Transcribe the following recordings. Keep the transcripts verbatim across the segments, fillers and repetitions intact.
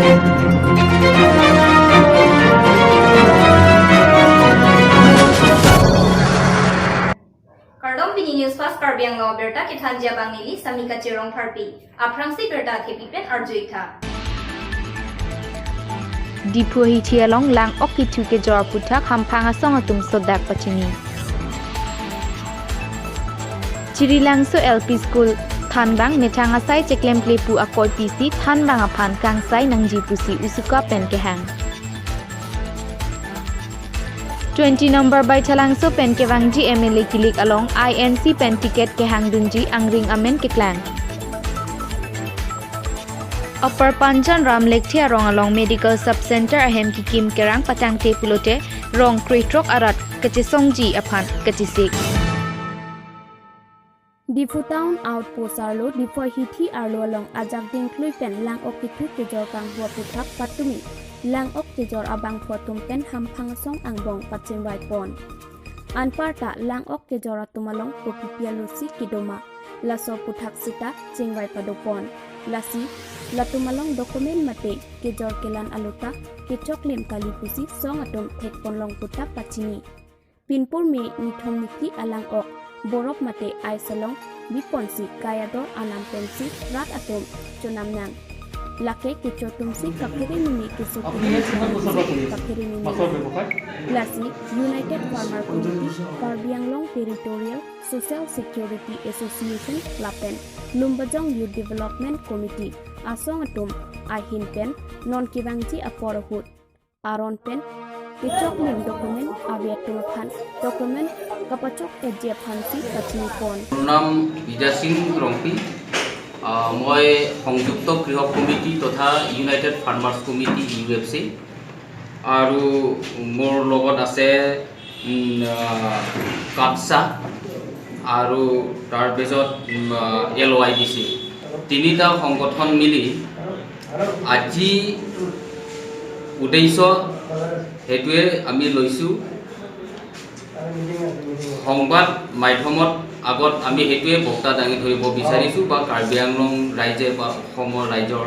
Kardom, pini News Fast Karbi Anglong abirta kethanji abang neli Samika Chirong Pharpi. Aphrangsi birta thepi pen arju-ik tha. Diphu Hithi along lang-ok kethu kejor aphuthak hamphang asong atum sodak pachini. Chirilangso L P School thanbang methang asai cheklemkle pu akoi pisi thanbang aphan kangsai nangji pusi usuka pen kehang. Twenty number Baithalangso pen kevangji M L A kilik along I N C pen ticket kehangdunji angring amen keklang. Upper Panjan Ram Lekthe arong along Medical Sub Center ahem kikim kerang patangte pulote rong krethrok arat kachesongji aphan kachesik. Diphu Town Outpost arlo Diphu Hithi arlo along ajak dingklui pen lang-ok kethu kejor kanghu aphuthak patumi lang-ok kejor abangphu atum pen hamphang asong angbong pachingvai pon. Anparta lang-ok kejor atum along kopipi alosi kedo ma, laso aphuthak sita chingvai pado pon. Lasi latum along document mate kejor kelan alota kechoklim kali pusi song atum thek pon long puta pachini. Pinpur me nithom niphli alang-ok borok mate ai solong biponsi kai ador anam pensi rat atum chonam nang. Lake kecho atumsi kaphere meme keso kiri atumsi kaphere meme nang. Lasi United Farmer Committee, Karbi Anglong Territorial Social Security Association lapen Lumbajong Youth Development Committee asong atum ahin pen non kevangji apor ahut aron pen kechoklim document ave atum aphan document kapachok-etji aphansi pachini pon. মোৰ নাম বিদ্যা সিং ৰংপি। আহ, মই সংযুক্ত কৃষক সমিতি তথা United farmers committee, U F C, আৰু মোৰ লগত আছে, উম, আহ, কাটছা আৰু তাৰপিছত, উম, আহ, এল ৱাই ডি চি, তিনিটা সংগঠন মিলি আজি উদ্দেশ্য সেইটোৱে আমি লৈছোঁ। সংবাদ মাধ্যমত আগত আমি সেইটোৱে বক্তা দাঙি ধৰিব বিচাৰিছোঁ বা কাৰ্বি আংলং ৰাইজে বা অসমৰ ৰাইজৰ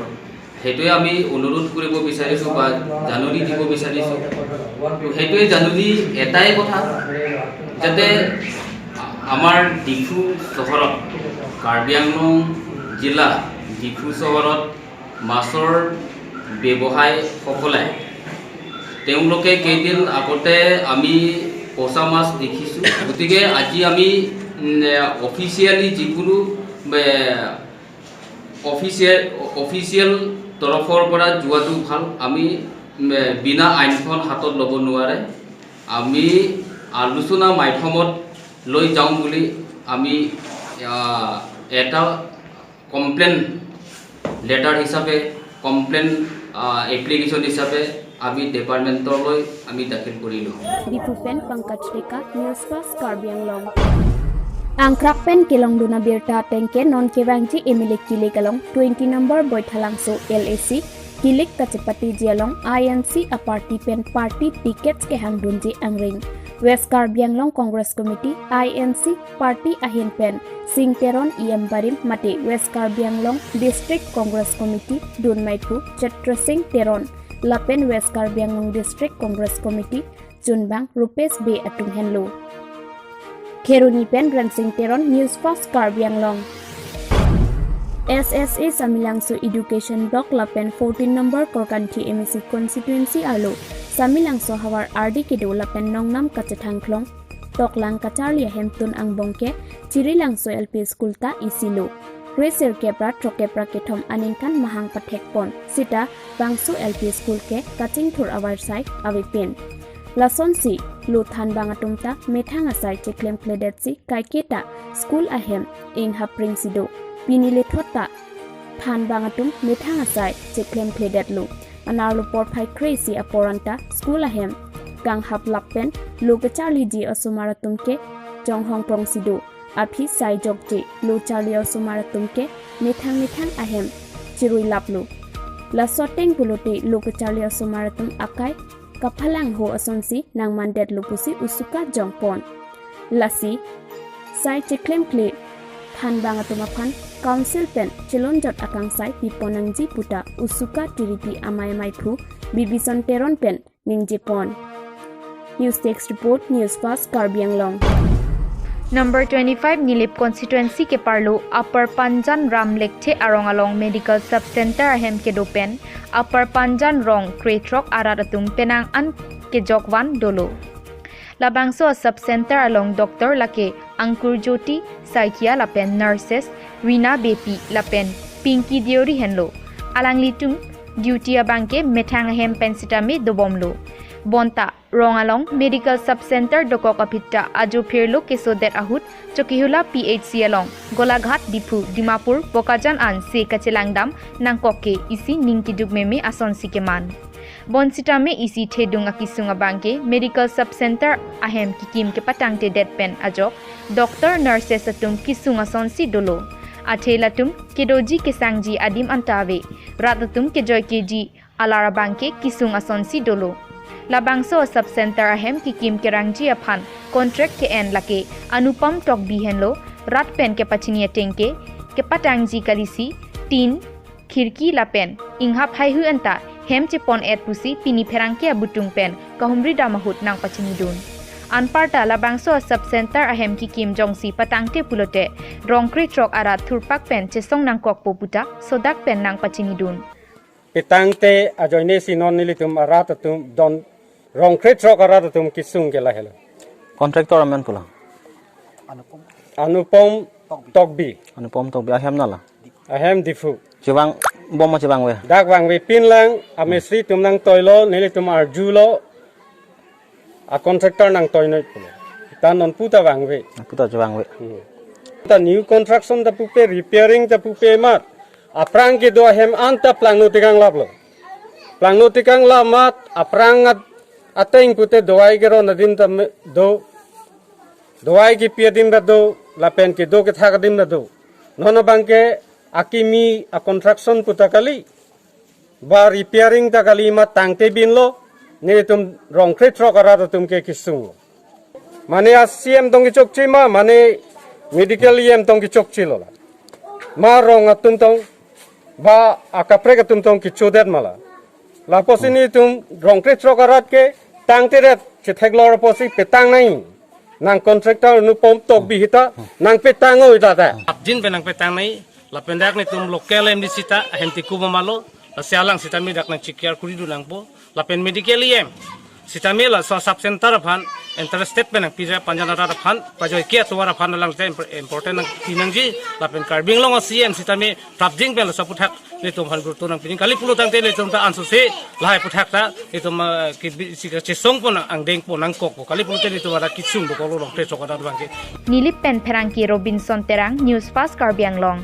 সেইটোৱে আমি অনুৰোধ কৰিব বিচাৰিছোঁ বা জাননী দিব বিচাৰিছোঁ। তো সেইটোৱে জাননী এটাই কথা, যাতে আমাৰ ডিফু চহৰত, কাৰ্বি আংলং জিলা ডিফু চহৰত মাছৰ ব্যৱসায়ীসকলে, তেওঁলোকে কেইদিন আগতে আমি পচা মাছ দেখিছোঁ। গতিকে আজি আমি, উম, অফিচিয়েলি যিকোনো, এ, অফিচিয়েল, অফিচিয়েল তৰফৰ পৰা যোৱাটো ভাল। আমি, উম, বিনা আইনখন হাতত ল'ব নোৱাৰে। আমি আলোচনা মাধ্যমত লৈ যাওঁ বুলি আমি, আহ, এটা কমপ্লেইন লেটাৰ হিচাপে, কমপ্লেইন, আহ, এপ্লিকেশ্যন হিচাপে আমি ডিপাৰ্টমেণ্টলৈ আমি দাখিল কৰিলোঁ। Diphu pen Pankaj Deka, News Fast Karbi Anglong. Angkrak pen kelongdun abirta ateng ke non kevangji M L A kilik along twenty number Baithalangso L A C kilik kachepatiji along I N C aparty pen party tickets kehangdunji angring. West Karbi Anglong Congress Committee, I N C, party ahin pen Sing Teron, E M barim mate West Karbi Anglong District Congress Committee dunmaiphu Chatra Sing Teron lapen West Karbi Anglong District Congress Committee chunbang Rupesh Bey atum henlo. Kheroni pen Rensing Teron, News Fast Karbi Anglong. S S A Samelangso Education Block lapen fourteen number Korkanthi M A C constituency arlo Samelangso havar ardi kedo lapen nongnam kachethang klong toklang kacharli ahemtun angbong ke Chirilangso L P School ta isi lo. Kre sirkep ra throkkep ra kethom aningkan mahang pathek pon sita bangso L P School ke kachingthur avarsai avepin. Lasonsi lo thanbang atum ta methang asai cheklemkledetsi kaiketa school ahem inghapring si do. Pini lethot ta thanbang atum methang asai cheklemkledetlo. Anerlo porphai kre-isi apor anta school ahem kanghap lapen lo kacharliji osomar atum ke chonghong prong si do. Aphi sai jokje lo charli osomar atum ke methang methang ahem chirui laplo. Laso ateng pulote lo kacharli osomar atum akai kaphalang ho asonsi nangmandetlo pusi usuka jongpon. Lasi sai cheklemkle thanbang atum aphan Council pen chelonjot akangsai pipon nangji puta USUCA T D P amei meiphu Bibison Teron pen ningjepon. News Desk Report, News Fast Karbi Anglong. Number twenty-five Nilip constituency keparlo Upper Panjan Ram Lekthe arong along Medical Sub Center ahem kedo pen Upper Panjan rong krethrok arat atum penang an kejokvan dolo. Labangso a Sub Center along doctor lake Ankur Jyoti Saikia lapen nurses Rina Beypi lapen Pinky Deuri henlo. Alanglitum duty abangke methang ahem pen sitame dobomlo. Bonta rong along Medical Sub Center dokok aphi ta ajo phirlo kesodet ahut Chokihola P H C along Golaghat, Diphu, Dimapur, Bokajan an se kachelangdam nangkok ke isi ning keduk meme asonsi keman. Bonsitame isi thedung akisung abangke Medical Sub Center ahem kekim kepatangtedet pen ajok doctor nurses atum kisung asonsi dolo. Athe latum kedoji kesangji adim anta ave. Rat atum kejoi keji alar abangke kisung asonsi dolo. Labangso a Sub Center ahem kekim kerangji aphan contract ke-en lake Anupam Tokbi henlo. Rat pen kepachini atengke kepatangji kalisi tin, khirki lapen inghap haihui anta hem chepon-et pusi pini pherangke abutung pen kahumri dam ahut nangpachinidun. Anparta labangso a Sub Center ahem kekim jongsi patangte pulote rong krethrok arat thurpak pen chesong nangkokpo puta sodak pen nangpachinidun. Petangte ajoine si non nelitum arat atum don rong krethrok arat atum kisung ke lahelo. Contractor amen pulo? Anupam Tokbi. Anupam Tokbi. Ahem nala? Ahem Diphu. Chevang bom ma chevangve? Dak vangve pinlang, amesri atum nangtoilo, nelitum arjulo, a contractor nangtoinoi pulo. Ta non puta vangve. Puta chevangve. Hmm. Ta new construction ta pupe, repairing ta pupe amat, aphrang kedo ahem anta plangno tekang laplo. Plangno tekang lap amat aphrang at-, ateng pute dawai keron adim ta me-, do, dawai kepi adim ta do, lapen kedo kethak adim ta do. Non abangke akimi a construction puta kali, ba repairing ta kali amat tangte binlo, nelitum rong krethrok arat atum ke kisunglo. Mane a C M tong kechokche ma, mane medical E M tong kechokchelo la. Ma rong atum tong, ba akaprek atum tong kechodet ma la. Lapusi nelitum rong krethrok arat ke tangtedet chetheklor pusi petang nai. Nang contractor Anupam Tokbi hita, nangpetang-o hita ta. Apjin pen nangpetangnoi, lapen dak nelitum local M D C ta, ahem tiku bomalo, lasi alang sitame dak nangchikiar kuri dun nangpo, lapen medical E M sitame laso sub center aphan interested pen nangpija Panjan arat aphan, pajoi ke atovar aphan alang sita imp-, important nangpi nangji, lapen Karbi Anglong a C M sitame prapjin pen laso aputhak nelitum aphan guruto nangpiji. Kali pulo tangte nelitum ta ansose lahai aputhak ta nelitum, ah, kebi-, si kachesongpo nang, angdengpo nangkokpo. Kali pulote nelitum arat kisung dokoklo rong krethrok arat abangke. Nilip pen pherangke Robinson Terang, News Fast Karbi Anglong.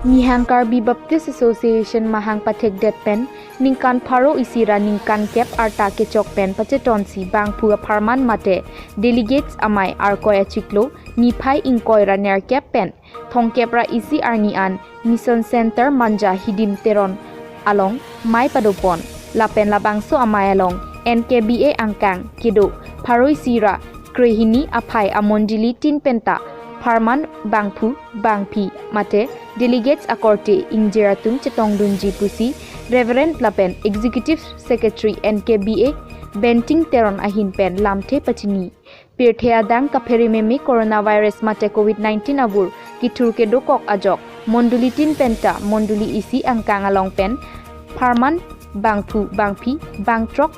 Nihang Karbi Baptist Association mahang pathekdet pen ningkan pharo isi ra ningkan kep arta kechok pen pachetonsi bangphu apharman mate delegates amei Arkoi achiklo niphai ingkoi ra nerkep pen thomkep ra isi arni an Mission Center Manja Hidim Teron along mei padopon. Lapen labangso amei along N K B A angkang kedo pharo isi ra krehini aphai amondoli tin penta pharman bangphu bangphi mate delegates akorte ingjir atum chetongdunji pusi Reverend lapen Executive Secretary N K B A Benting Teron ahin pen lamthe pachini. Pirthe adang kaphere meme coronavirus mate covid nineteen abur kithur kedokok ajok mondoli tin penta mondoli isi angkang along pen pharman bangphu bangphi bang throk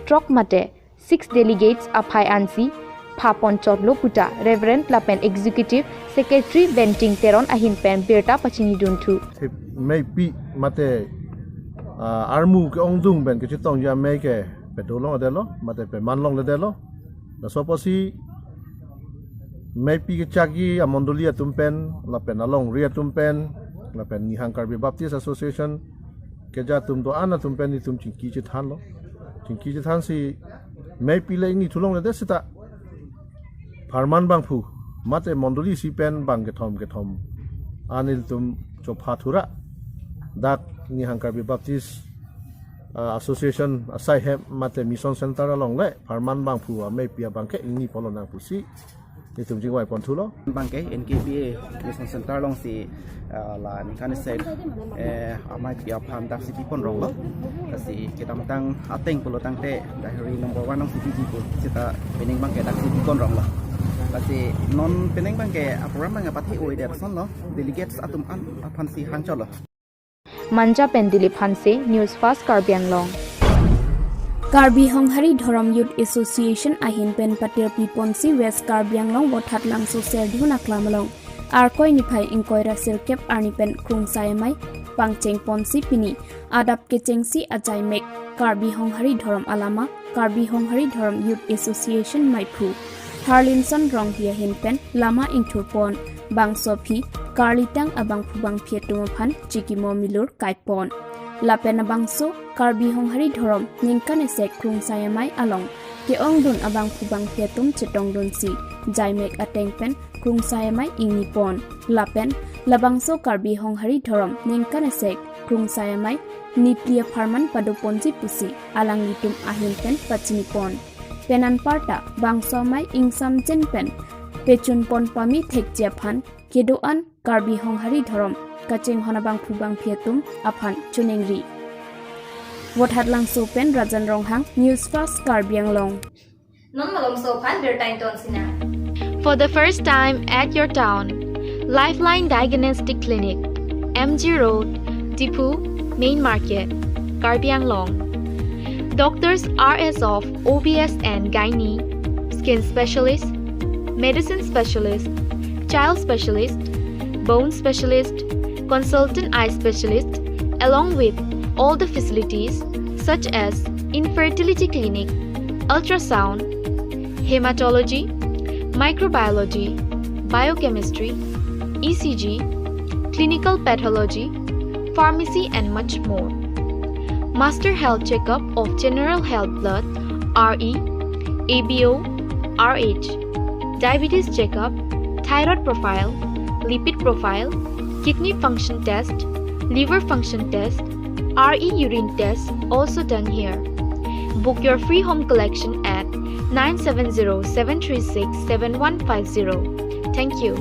throk mate six delegates aphai ansi phaponchotlo puta Reverend lapen Executive Secretary Benting Teron ahin pen birta pachinidunthu. Meipi mate, ah, armu ke-ongdung pen kechetongji amei ke pedolongledetlo mate pemanlongledetlo. Laso apotsi meipi kechakji amondoli atum pen, lapen alongri atum pen, lapen Nihang Karbi Baptist Association keja atum do-an atum pen nelitum chingki chethanlo. Chingki chethansi meipi le ingni thulongledet seta pharman bangphu mate mondoli isi pen bang kethom kethom an nelitum chopha thura dak Nihang Karbi Baptist, ah, Association asai hem mate Mission Center along le pharman bangphu ameipi abangke ingni pulo nang pusi Itum jingwai pon thulo. Bangke N K P A Mission Center alongsi, ah, la ningkan isi, eh, amei pi aphan daksi pipon ronglo. Lasi kedamtang ateng pulo tangte Dehri number one alongsi piji pu. Seta penang bangke daksi pipon ronglo. Lasi non penang bangke aprogram bangke pathe-oi det asonlo. Delegates atum an aphansi hangcholo. Manja pen Dilip Hanse, News Fast Karbi Anglong. Karbi Honghari Dhorom Youth Association ahin pen patirpi ponsi West Karbi Anglong Vothatlangso Serdihun Aklam along Arkoi niphai ingkoi ra sirkep arni pen Krungsai Amei pangcheng ponsi pini adap kechengsi ajaimek Karbi Honghari Dhorom alama Karbi Honghari Dhorom Youth Association maiphu Tharlinson Ronghi ahin pen lama ingthur pon, bangso aphi karlitang abangphu bangphi atum aphan chikimo milur kaipon. Lapen labangso Karbi Honghari Dhorom ningkan isi Krungsai Amei along ke-ongdun abangphu bangphi atum chetongdunsi jaimek ateng pen Krungsai Amei ingnipon. Lapen labangso Karbi Honghari Dhorom ningkan isi Krungsai Amei niphli apharman padoponji pusi alanglitum ahin pen pachinipon. Pen anparta bangso amei ingsamjin pen pechunpon pame thekji aphan kedo-an Karbi Honghari Dhorom kachinghon abangphu bangphi atum aphan choningri. Vothatlangso pen Rajan Ronghang, News Fast Karbi Anglong. Non malomso aphan birta ingtonsinang. For the first time at your town, Lifeline Diagnostic Clinic, M G Road, Diphu, Main Market, Karbi Anglong. Doctors are as of O B S and gynae, skin specialist, medicine specialist, child specialist, bone specialist, consultant eye specialist, along with all the facilities such as infertility clinic, ultrasound, hematology, microbiology, biochemistry, E C G, clinical pathology, pharmacy and much more. Master health checkup of general health blood, R E, A B O, R H, diabetes checkup, thyroid profile, lipid profile, kidney function test, liver function test, R E urine test also done here. Book your free home collection at nine seven zero seven three six seven one five zero. Thank you.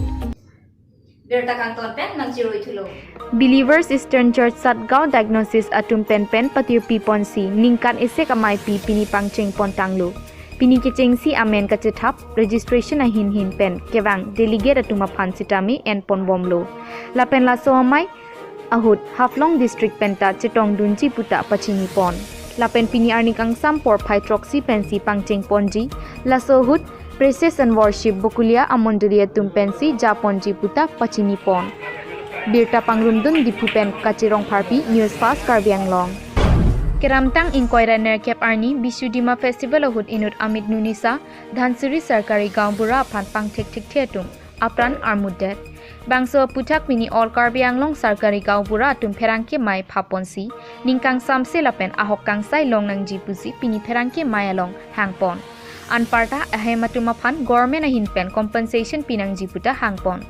Birta kangton pen nangchiroi thulo. Believers Eastern Church Satgaon Diagnosis atum pen pen patirpi ponsi ningkan isi ameipi pini pangcheng pon tanglo. Pini kechengsi amen kachethap registration ahin hin pen kevang delegate atum aphan sitame en pon bomlo. Lapen laso amei ahut Haflong District penta chetongdunji puta pachinipon. Lapen pini arni kangsam porphai throksi pensi pangcheng ponji. Laso ahut Praises and Worship Bokulia amondoli atum pensi japonji puta pachinipon. Birta pangrumdun Diphu pen Kache Rongpharpi, News Fast Karbi Anglong. Kedamtang ingkoi ra nerkep arni Bishu Dima Festival ahut inut Amit Nunisa, Dhansiri Sarkari Gaonbura aphan pangthek thekthe atum apran armutdet. Bangso aphuthak pini All Karbi Anglong Sarkari Gaonbura atum pherangke mei phaponsi ning kangsamse lapen ahok kangsai longnangji pusi pini pherangke mei along hangpon. Anparta ahem atum aphan government ahin pen compensation pinangji puta hangpon.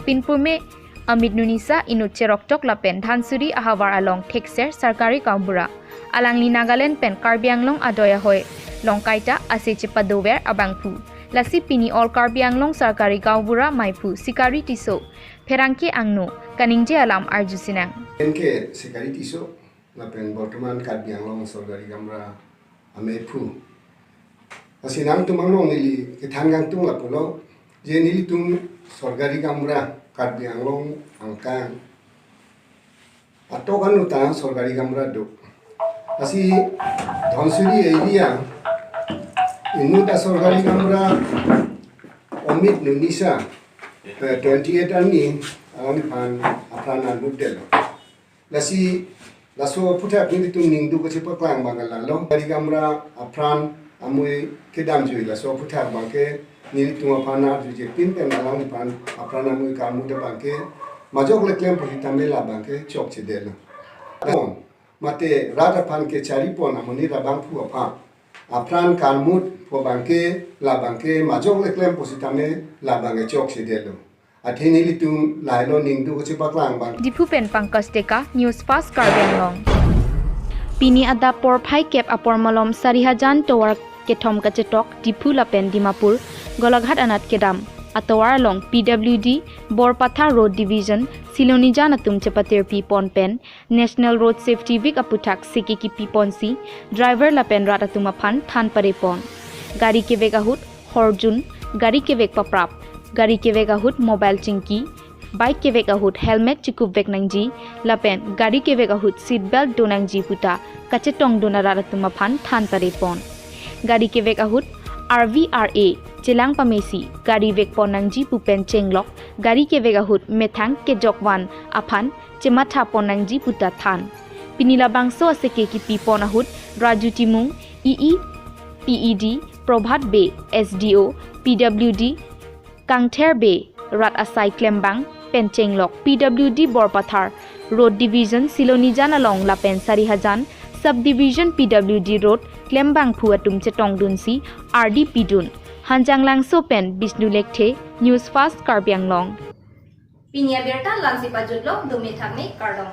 Pinpurme Amit Nunisa inut Cheroktok lapen Dhansiri ahavar along thekser Sarkari Gaonbura. Alangli Nagaland pen Karbi Anglong adoi ahoi long kaita ase chepadover abangphu. Lasi pini All Karbi Anglong Sarkari Gaonbura meiphu Sikari Tisso pherangke angno kaningje alam arjusinang. N K Sikari Tisso lapen bortoman Karbi Anglong Sarkari Gaonbura ameiphu. Lasi nangtum angno neli kethan kangtung lapulo, je nelitum Sarkari Gaonbura Karbi Anglong angkang atok anutang Sarkari Gaonbura do. Lasi Dhansiri area inut a Sarkari Gaonbura Amit Nunisa, eh, twenty-eight arni alangphan apran armutdetlo. Lasi laso aphuthak nelitum ningduk kachepaklang abang lalo. Sarkari Gaonbura apran amui kedamjui laso aphuthak abangke nelitum aphan arjuje pinpen alangphan apran amui karmut abangke majok le klem pusitame labangke chokchedetlo. Mate rat aphan kecharipon amonit abangphu aphan apran karmut pu abangke labangke majok le klem pusitame labangke chokchedetlo. Athe nelitum lahelo ningduk kachepaklang abang. Diphu pen Pankaj Deka, News Fast Karbi Anglong. Pini adap porphai kep apor malom Sarihajan tovar kethom kachetok Diphu lapen Dimapur, Golaghat anat kedam atovar along P W D Borpathar Road Division Silonijan atum chepatirpi pon pen National Road Safety Week aputhak seke kipi ponsi driver lapen rat atum aphan than pare pon. Gari kevek ahut horjun, gari kevek paprap, gari kevek ahut mobile chingki, bike kevek ahut helmet chikupvek nangji lapen gari kevek ahut seat belt do nangji puta kachetongdun arat atum aphan than pare pon. Gari kevek ahut R V R A chelang pamesi gari vek pon nangji pu pen chenglok, gari kevek ahut methang kejok van aphan chematha pon nangji puta than. Pini labangso aseke kipi pon ahut Raju Timung, E E P E D, Probhat Bey, S D O P W D, Kangther Bey, rat asai klembang pen chenglok P W D Borpathar Road Division Silonijan along lapen Sarihajan Subdivision P W D Road klembangphu atum chetongdunsi ardi pidun. Hanjanglangso pen Bishnu Lekthe, News Fast Karbi Anglong. Pini abirta la-ansi pajutlo, dumi thakmi, kardom.